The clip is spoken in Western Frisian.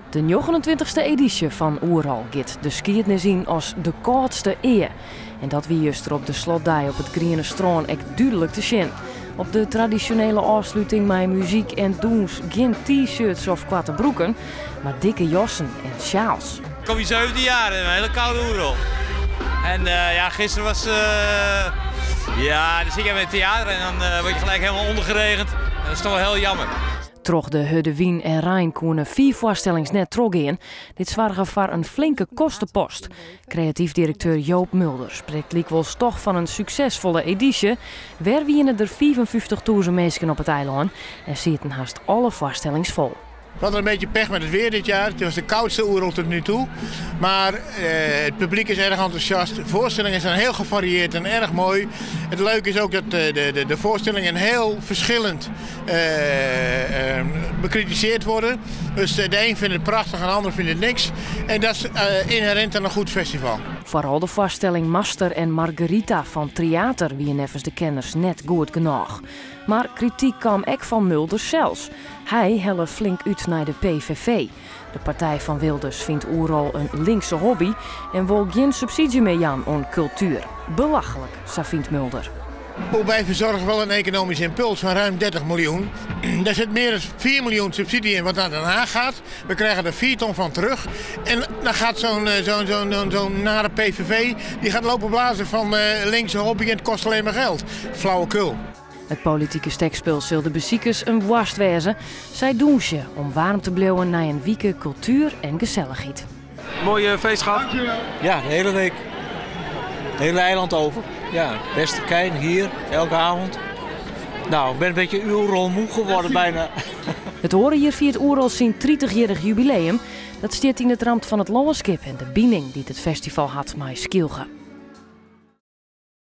De 29ste edysje fan Oerol giet de skiednis yn as de kâldste ea. En dat wie juster op de slotdei op it Griene Strân ek dúdlik te sjen. Op de tradisjonele ôfsluting mei muzyk en dûns gjin t-shirts of koarte broeken, mar dikke jassen en sjaals. Ik kom hier 17 jaar in een hele koude Oerol. En ja, gisteren was. Ja, dan zit je in het theater en dan word je gelijk helemaal ondergeregend. En dat is toch wel heel jammer. Troch de hurde wyn en rein koene fiif foarstellings net trochgean. Dit soarge foar in flinke kostepost. Kreatyf direkteur Joop Mulder sprekt lykwols toch fan in suksesfolle edysje. Wer wiene der 55.000 minsken op it eilân en sieten hast alle foarstellings fol. We hadden een beetje pech met het weer dit jaar. Het was de koudste Oerol tot nu toe. Maar het publiek is erg enthousiast. De voorstellingen zijn heel gevarieerd en erg mooi. Het leuke is ook dat de voorstellingen heel verschillend bekritiseerd worden. Dus de een vindt het prachtig en de ander vindt het niks. En dat is inherent aan een goed festival. Foaral de foarstelling Master en Margarita fan Tryater wie neffens de kenners net goed genôch. Mar krityk kaam ek fan Mulder sels. Hy helle flink út nei de PVV. De partij fan Wilders fynt Oerol in linkse hobby en wol gjin subsydzje mear jaan oan kultuer. Belachlik, sa fynt Mulder. Wij verzorgen wel een economische impuls van ruim 30 miljoen. Daar zit meer dan 4 miljoen subsidie in wat naar Den Haag gaat. We krijgen er 4 ton van terug. En dan gaat zo'n nare PVV, die gaat lopen blazen van linkse hobby en het kost alleen maar geld. Flauwekul. It politike stekspul sil de besikers in woarst wêze. Sy dûnsje om waarm te bliuwen nei in wike kultuer en gesellichheid. Mooi feest gehad? Ja, de hele week. Het hele eiland over. Ja, Westerkeyn hier, elke avond. Nou, ik ben een beetje Oerol moe geworden bijna. It oare jier fiert Oerol syn 30-jierrich jubileum. Dat stiet yn it ramt fan it lânskip en de bining dy't it festival hat mei Skylge.